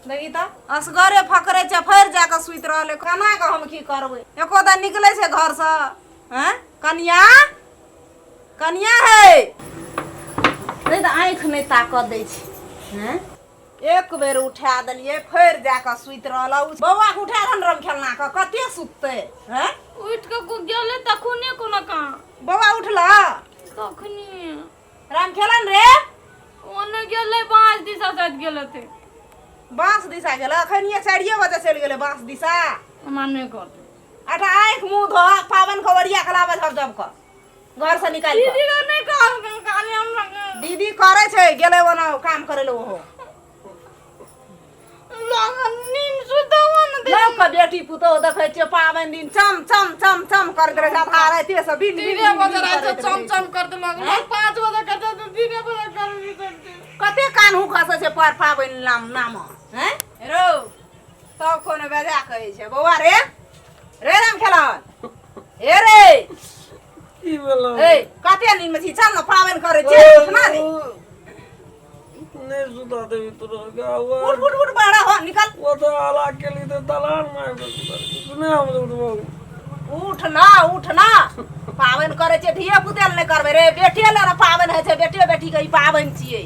देखी तऽ असगरे फकरै छै, फेर जा कऽ सुति रहलै। केना कऽ हम की करबै? एको दा निकलै छै घरसँ? हँ कनिया, कनिया हे, नहि तऽ आँखि नहि ताकऽ दै छै। हँ, एक बेर उठा देलियै, फेर जा कऽ सुति रहल। बौआ के उठा दहन रम खेलना कऽ, कते सुततै? हँ, उठि कऽ गेलै तखने कोनो काम। बौआ उठल तखनी राम खेलन रे। ओने गेलै, बाँस दिशा शायद गेल हेतै। बाँस दिशा गेल? अखनिये 4 बजे चलि गेलै बाँस दिशा। हमरा नहि कहतै। अच्छा, आँखि मुँह धो, पाबनि के ओरिया के लाबै झप झप कऽ घर से निकालि दीदी के नहि कहलकै, खाली हमरा दीदी करै छै, गेलै ओना काम करै लए ओहो। नींद सुतबो ने। लऽ कऽ बेटी पुतोह देखै छियै पाबनि दिन चम चम चम चम करैत रहै छै, आधा रातिए से बिन बिन 3 बजे बिन राति करैत चम रहै छै। चम कर देलक। 5 बजे करते तऽ 3 बजे करबी करते। कते कानहु खसै छै पर पाबनि नाम नाम। हैं रौ, सब कोनो बेजा कहै छै। बौआ रे, रे राम खेलन हे रे। की भेलो? ए, कते नींद में छी? चल ने, पाबनि करै छियै, उठना रे। नहीं सुता देवी तोरा के। उठ उठ उठ, बड़ा हो, निकल। वो तो आला के लिए तो दलान में आबि के सुतल। सुने, हम उठबो। उठ ना, उठ ना, पाबनि करै छियै, धिये पुते लए नहि करबै रे? बेटे लए ने पाबनि होइ छै, बेटे बेटीके ई पाबनि छियै।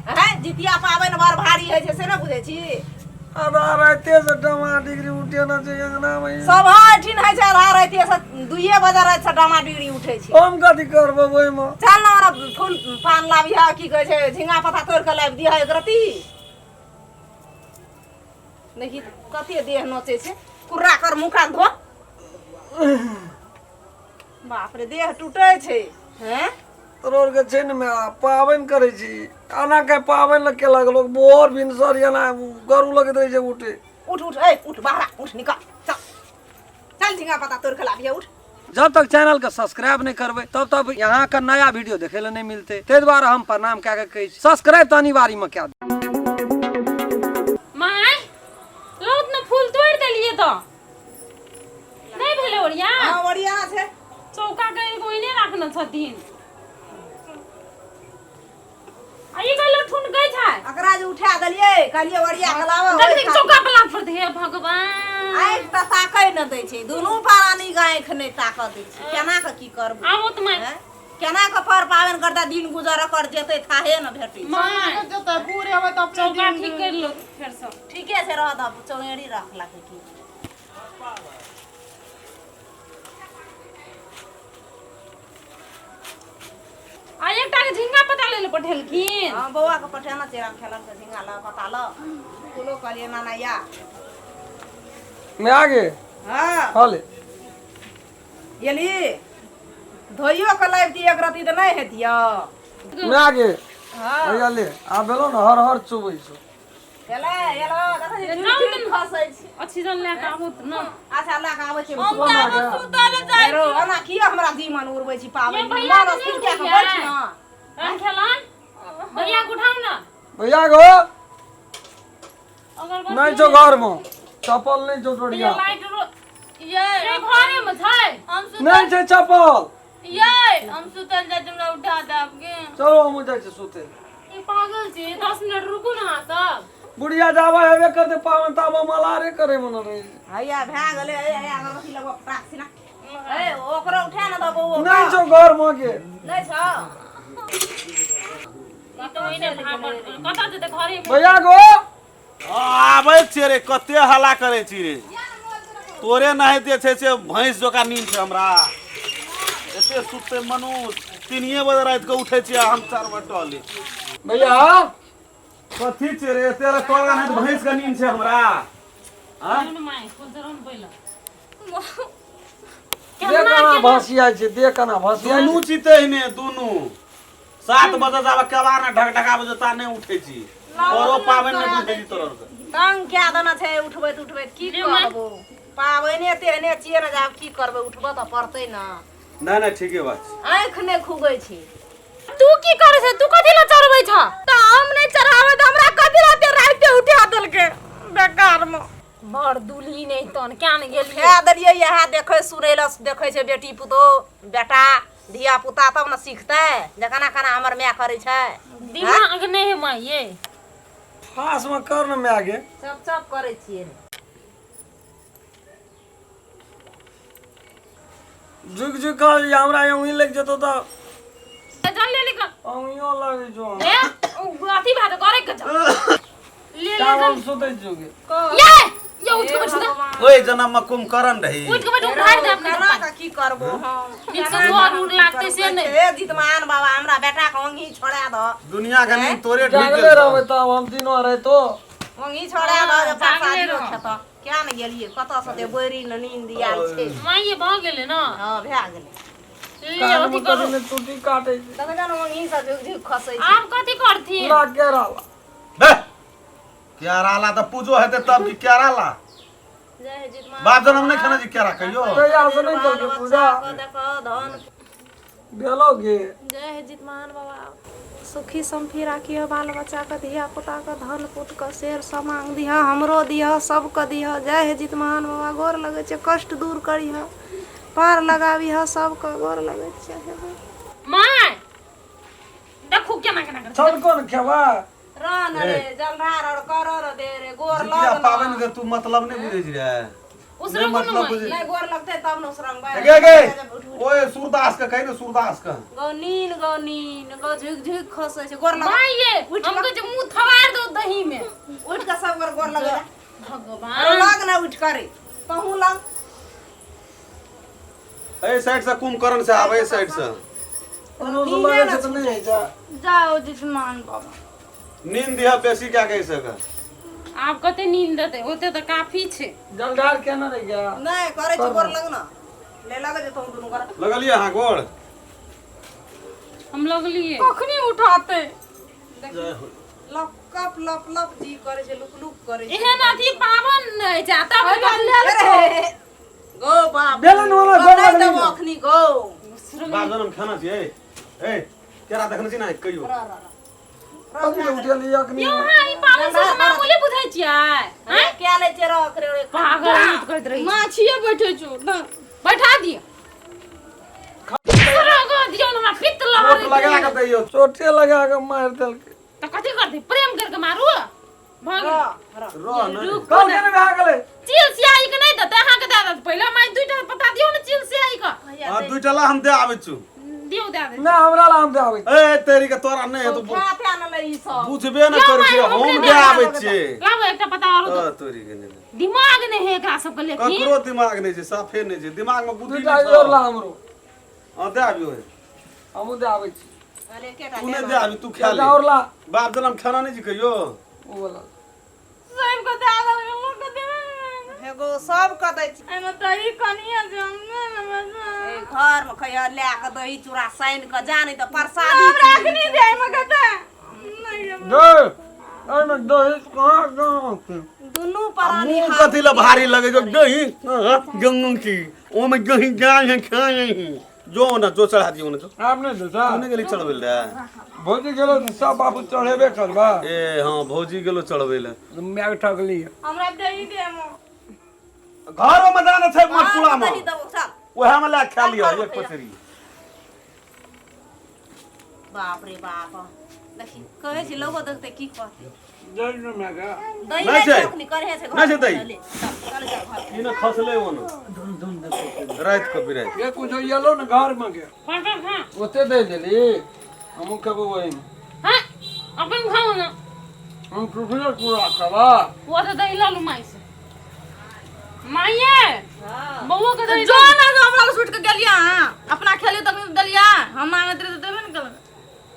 हैं, जितिया पाबनि बड़ भारी होइ छै, से ने बुझै छी? आधा राते से डमा डिग्री उठेना छै अंगना में। सब एठिन होइ छै, आधा रातिए से 2 बजे राति से डामा डिगरी उठै छै। हम कथी करबो ओहिमे? चल ने, हमरा फूल पान लाबिह, की कहै छै, झिंगा पत्ता तोड़ि कऽ लाबि दिह एक रत्ती। देखी कते देह नोचै छै। कुर्रा कर, मुँह कान धो। बाप रे, देह टूटै छै। हैं, तोरो आरके छै ने माय, पाबनि करै छी, आना के पाबनि लग केलक लोक भोर भिनसर एना गरू लगैत रहै छै उठे। उठ उठ, ए उठ, बाहर आ, उठ, निकल, चल चल, झिंगा पत्ता तोड़ के लाबिह, उठ। जब तक चैनल के सब्सक्राइब नहीं करबै तब तक यहाँ के नया वीडियो देखे ले नहीं मिलते। ताहि दुआरे हम प्रणाम कए के कहै छी, सब्सक्राइब तऽ अनिवार्य में कए दियौ। माय, लौत ने फूल तोड़ि देलियै तऽ नहि भेलै ओरिया? हँ, ओरिया छै। चौका के एगो एने राखने छथिन आ ई कहलो ठुनकै छै। एकरा जे उठा देलियै, कहलियै ओरिया के लाबऽ। देख देख, चौका पर लात पड़तै, हे भगवान। आँखि तऽ ताकै ने दै छै, दुनू प्राणी के आँखि नहि ताकऽ दै छै। केना कऽ की करबै? आबो तऽ माय। हैं? केना कऽ पर पाबनि करता, दिन गुजर कर जेतै, थाहे ने भेटै छै। माय, जतऽ बूढ़ हेबै तऽ अपने चौका ठीक कर लो फेरसँ। ठीके छै, रह दऽ, चौंगेरी रखलक की। आ एकटा के झिंगा पता ले पठेलखिन। हँ, बौआ के पठेना छै, राम खेलन के झिंगा ल पता ल फूलो। कहलियै नाना या। मैं आगे। हँ। हले। एली, धोइयो के लाबि दियै एक रत्ती तऽ नहि हेतियै? मैं आगे। हँ। भैया ले आ भेलो ने, हर हर चुबै छौ। एलै एलो, देखै छी झुरि झुरि खसै छै। ऑक्सीजन लए कऽ आबू तऽ ने। अच्छा, लए कऽ आबै छी। हम तऽ आब सुतल जाइ। रो, ओना किया हमरा जीवन उड़बै छी पाबनि? ये भैया मन के स्थिर नहि कए कऽ उठैया। बैठ ने। राम खेलन भैया के उठाउ ने। भैया गो। अगरबत्ती। नहीं छौ घर में, चप्पल नहीं छौ टोटिया। लाइट रो ये ये घरे में छै। हम सुतल नहीं छै चप्पल। ये हम सुतल जाइ छी, हमरा उठा दे आपके। चलो, हमहूँ जाइ छी सुते। ई पागल छी, 10 मिनट रुकू ने अहाँ सब। बुढ़िया जाबा हेबे करते पावन ताबा मलारे करे मन रहे। हैया भए गेलै, हे हे, अगरबत्ती लगबऽ फटाक सिना। हे, ओकरो उठा ने दऽ बौओ। नहीं छौ घर में के। नहि छौ? ई तऽ ओहिने भागल कतऽ जेतै, घरे में। भैया गो। आबै छियै रे, कते हल्ला करै छी रे? तोरे नहि जे छै से भैंस जकाँ नींद छै हमरा। एते सुतते मनुष्य? 3 बजे राति के उठै छियै हम, 4 बजे टहले। भैया। कथी छियै रे एते रे? तोरा नहि भैंस के नींद छै हमरा, आँय? सुन माय, फूल जरौन पहिले। दे केना भसिया छै, दे केना भसिया। दुनू छी तेहने दुनू। 7 बजे जाबे केबाड़ ने ढकढका बजे ता नहि उठै छी। तोरो पाबनि नहि बुझै छी तोरो आरके। तंग कए देने छै उठबैत उठबैत। की कहबो, पाबनि तेहने छियै ने जे आब की करबै, उठबऽ तऽ पड़तै ने। नहि नहि, ठीके बात छै। आँखि नहि खुगै छै। तू की करै छै? तू कथी लए चढ़बै छ? तऽ हम नहि चढ़ाबै तऽ हमरा कथी लए राति उठा देलकै बेकार में? बड़ दुली नहि तन क्या ने गेलियै। उठा देलियै, इएह देखै सुनै लए। देखै छै बेटी पुतोह, बेटा धिया पुता, तब ने सिखतै जे केना केना हमर माय करै छै। दिमाग नहि है माय ये। फास में कर न माय गे। चप चप करै छियै रे। झुक झुक कह हमरा अहीं लग जेतो तऽ जल ले ले अहियो लगै छौ। ए अथी भात करे के जा ले ले। चावल सुतै छौ गे। ये ये उठ के बैठ जा। ओहि जनम में कुंभकर्ण रही। उठ के बैठ, उठाड़ दे अपने। केना कऽ की करबो हम? नीक से गोर उड़ लागते से नहीं। हे जितमान बाबा, हमरा बेटा के ओंघी छोड़ा दह। दुनिया के नींद तोरे ढुकि जागले गेल रहबै छौ। तब हम दिनो राइतो। ओंघी छोड़ा दह जे जागले परसादियो रह। खेतऽ। क्या ने गेलियै कतऽ से ते बोरी ने नींद आयल छै। माइये भऽ गेलै ने। हँ, भए गेलै। ले कान अथी में करू। कथी ने टूटी काटे छै। तखन जन ओंघी से झुक झुक खसै छै। आब कथी करथिन? ना केराला। बे केराला तऽ पूजो हेतै तब की केराला। जय हे जितमान। बाप जनम नहि खेने छी केरा कहियो। कहिया से नहि बाल केलकै बच्चा पूजा। के देखो धन। भेलो गे। जय हे जितमान बाबा, सुखी समफी राखिह बाल बच्चा के, धिया पुता के, धन पुत के, शेर समांग दिह, हमरो दिह, सबके दिह। जय हे जितमान बाबा, गोर लगै छै, कष्ट दूर करिह, पार लगाबिह, सबके गोर लगै छै। माय देखू केना केना करै छै। छलको ने खेबा। रह न रे जलधार और कर रे दे रे गोर जितिया लग। पाबनि के तू मतलब नहि बुझै छी रे। उसरंगू ने मतलब माय। बुझै। नहि गोर लगतै तब ने उसरंगबै। गे गे ओए सूरदास के कहि ने, सूरदास के। गौ नीन, गौ नीन, गौ झुक झुक खसै छै, गोर लग। माय ये हम कहै छै मुँह थवार दो दही में। उठि कऽ सब गोर गोर लगै। भगवान अरे लग ने, उठि करे तहूँ लग। एहि साइड से कुंभकर्ण से आबै, एहि साइड से। कोनो से लगै छै तऽ नहि होइ छै। जाओ जितमान बाबा। नींद दिह बेसी क्या कहि सक। आब कते नींद देतै? ओते तऽ काफी छै। जलधार केना रहि गया? नहि करै छै, गोर लग ने, ले लग जे तहूँ दुनू गोर। लगलियै अहाँ गोड़? हम लगलियै। कखनी उठाते? लप कप लप लप जी करै छै, लुक लुक करै छै। एहन अथी पाबन नहि छै आ तब अरे गो बाप बेलन वाला गोर नहि लगली। देबो अखनी गो। बाप जनम खाना छी। ए ए केरा देखने छी ने कहियो? कथी ले उठेली अखनी? यौ अहाँ ई पाबन सब मामूली बुझै छियै? हैं क्या ले छै रख रे। पागल नहीं करैत रही। माछिए बैठे छौ ना। बैठा दिअ, सरगो दियौ ने, हमरा पित्त चोट लहरै। लगा के दैयौ। चोटे लगा के मारि देलकै। तऽ कथी करतै? प्रेम करके मारू भऽ गेल। रह ने। रुक। कल केने भए गेलै? चील सियाही के नहि देतै, अहाँके दए देत। पहिले माय दूटा पता दियौ ने चील सियाही के। हाँ, दुईटा ला, हम दे आबै छु। दियौ, दए दे। नहि, हमरा ला, हम दे आबै छी। ए तेरी के, तोरा नहि हेतौ। खा खा ने ले ई सब। बुझबे न करै छी, हम दे आबै छियै। लाबो एकटा पता आरो दो। तऽ तोरी के नहि। दिमाग नहि है एकरा सबके लेकिन। ककरो दिमाग नहि छै, साफे नहि छै दिमाग में बुद्धि। दूटा नहि और ला छौ। हमरो। हाँ, दे आबियो हे। हमहूँ दे आबै छी। अरे एकेटा। तू नहि दे आबी, तू खा ले। एकटा और ला। बाप जनम खाना नहि छी कहियो। ओ वाला। सबके दए देलकै, लोक के देबे नहि। एगो सब के दै छी। एहिमे दही कनिए छै, हम नहि लेबै। ए, घर में खैह लए कऽ दही चूड़ा सानि कऽ जा, नहि तऽ प्रसादी। हमरा अखनी दे, एहिमे कते नहि लेबै। दे एहिमे दही कहाँ कहाँ छै? दुनू प्राणी। मुंह कथी ला भारी लगे जो दही गंगू की ओमे दही जाय है खाय है जो ना जो चढ़ा दियो ना जो। आब नहि देता। तू नहि गेली चढ़बै ले? भौजी गेलो तऽ सब बाबू चढ़ेबे करबा। ए हाँ, भौजी गेलो चढ़बै ले। माय के ठगली। हमरा दही दे एहिमे। घरो में दाना छै मटकुला में। दही देबो चल। ओएह में लए खा लियो एक पचरी। बाप रे बाप, देखी कहै छी लोगो देखते की कहते। दही ने माय के। दही नहि नहि छै। छै अखनी करे छै। नहि छै दही। ले, चल चल जा घर। ई ने खसले ओने राति के बिराति। ये कुछो येलो ने घर में के। फटफट खा। ओते दे देली, हमहूँ खेबो वही में। हाँ, अपन खाउ ने। हम टुकड़े पूरा खेबा। वो तऽ दही लऽ लू माय से। माइये, बौआ के दही। जो ना जो हमरा लग सुट के गेलियै अहाँ अपना खेलियै तखनी तऽ देलियै, हम मांगैत रहियै तऽ देबे ने केलकै।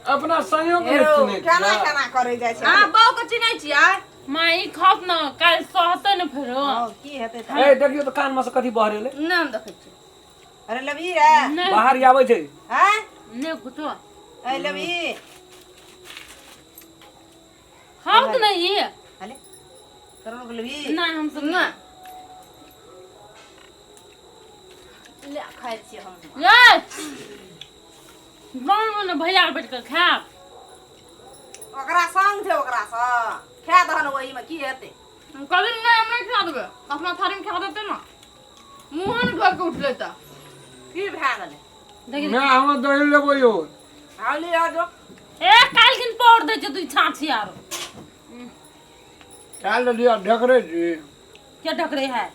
अपना संयोग नहि चिन्है केना छियै। केना करै जाइ छै? अहाँ बहू के चिन्है छियै? माय, खाउ ने, काल्हि सहतै ने फेरो। हँ, की हेतै तऽ? ए देखियौ तऽ कान में से कथी बहरेलै। नहि, हम देखै छियै। अरे लेबही रे? नहि। बाहर आबै छै। हैं? नहि कुछो। ए लेबही? खाउ तऽ नहि। अरे तोरो के लेबही? नहि, हम सब नहि। ले, खाइ छियै हम। ये गाँव में भैया बैठ कऽ खायब। ओकरा संग छै, ओकरा सँ खा दहन, ओहिमे की हेतै? कहलियै नहि, हम नहि खा देबै, अपना थारीमे खा देतै ने, मुँह ने धोइ के उठलै तऽ। की भए गेलै? देखी। नहि, हम दही लेबै यौ। हाली आ जो। ए काल्हि किन पौड़ दै छै तू छाछी आरो। खा लेलियै ढेकरे छी। के ढकरे है?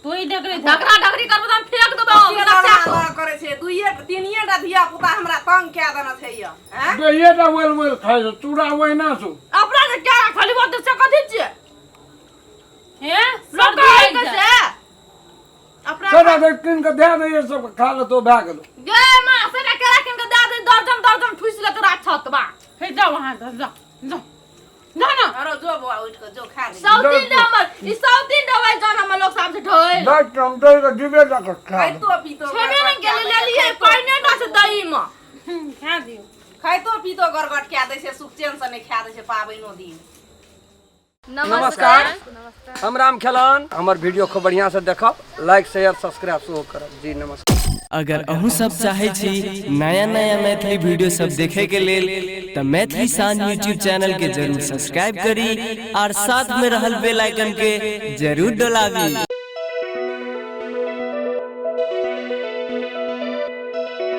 तू ही ढकरे था। ढकरा ढकरी करबो त हम फेंक देबो। के लड़ना करै छै? दुइये तीनिये टा धिया पुता हमरा तंग कए देने छै यौ, आँय? दहिए टा ओल ओल खाइ छौ, चूड़ा ओहिना छौ। अपना के क्या खाली बात से कथी छियै? हे, लोक सर्दी कहै लागि के जायत। से अपना सेटा देख कीन कऽ दए दैयै सबके, खा लेतौ, भए गेलौ। गे माँ, सेटा केरा कीन के दए दे, दर्जन दर्जन ठुसि लेतौ राक्षस बा। हे, जाओ वहाँ, जाओ जाओ जाओ जाओ ना। अरे जो बौआ, उठि कऽ जो, खा ले। सौतीन दे हमर ई, सौतीन देबै जहन हमर लोक सब से ढोल दै हम दही के डिब्बे दऽ कऽ खा लेब। खाइतो पीतो छेबे नहि गेलै, लेलियै पानिए टा छै दही मे। खा दियौ। खाइतो पीतो गड़गड़ कए दै छै, सुख चैन से नहि खा दै छै पाबनिो दिन। नमस्कार, हम राम खेलन। हमर वीडियो खूब बढ़िया से देखब, लाइक शेयर सब्सक्राइब सेहो करब जी। नमस्कार। अगर अहूँ सब चाहै छी नया नया मैथिली वीडियो सब देखे के लेल तऽ मैथिली शान यूट्यूब चैनल के जरूर सब्सक्राइब करी और साथ में रहल बेल आइकन के जरूर डोलाबी।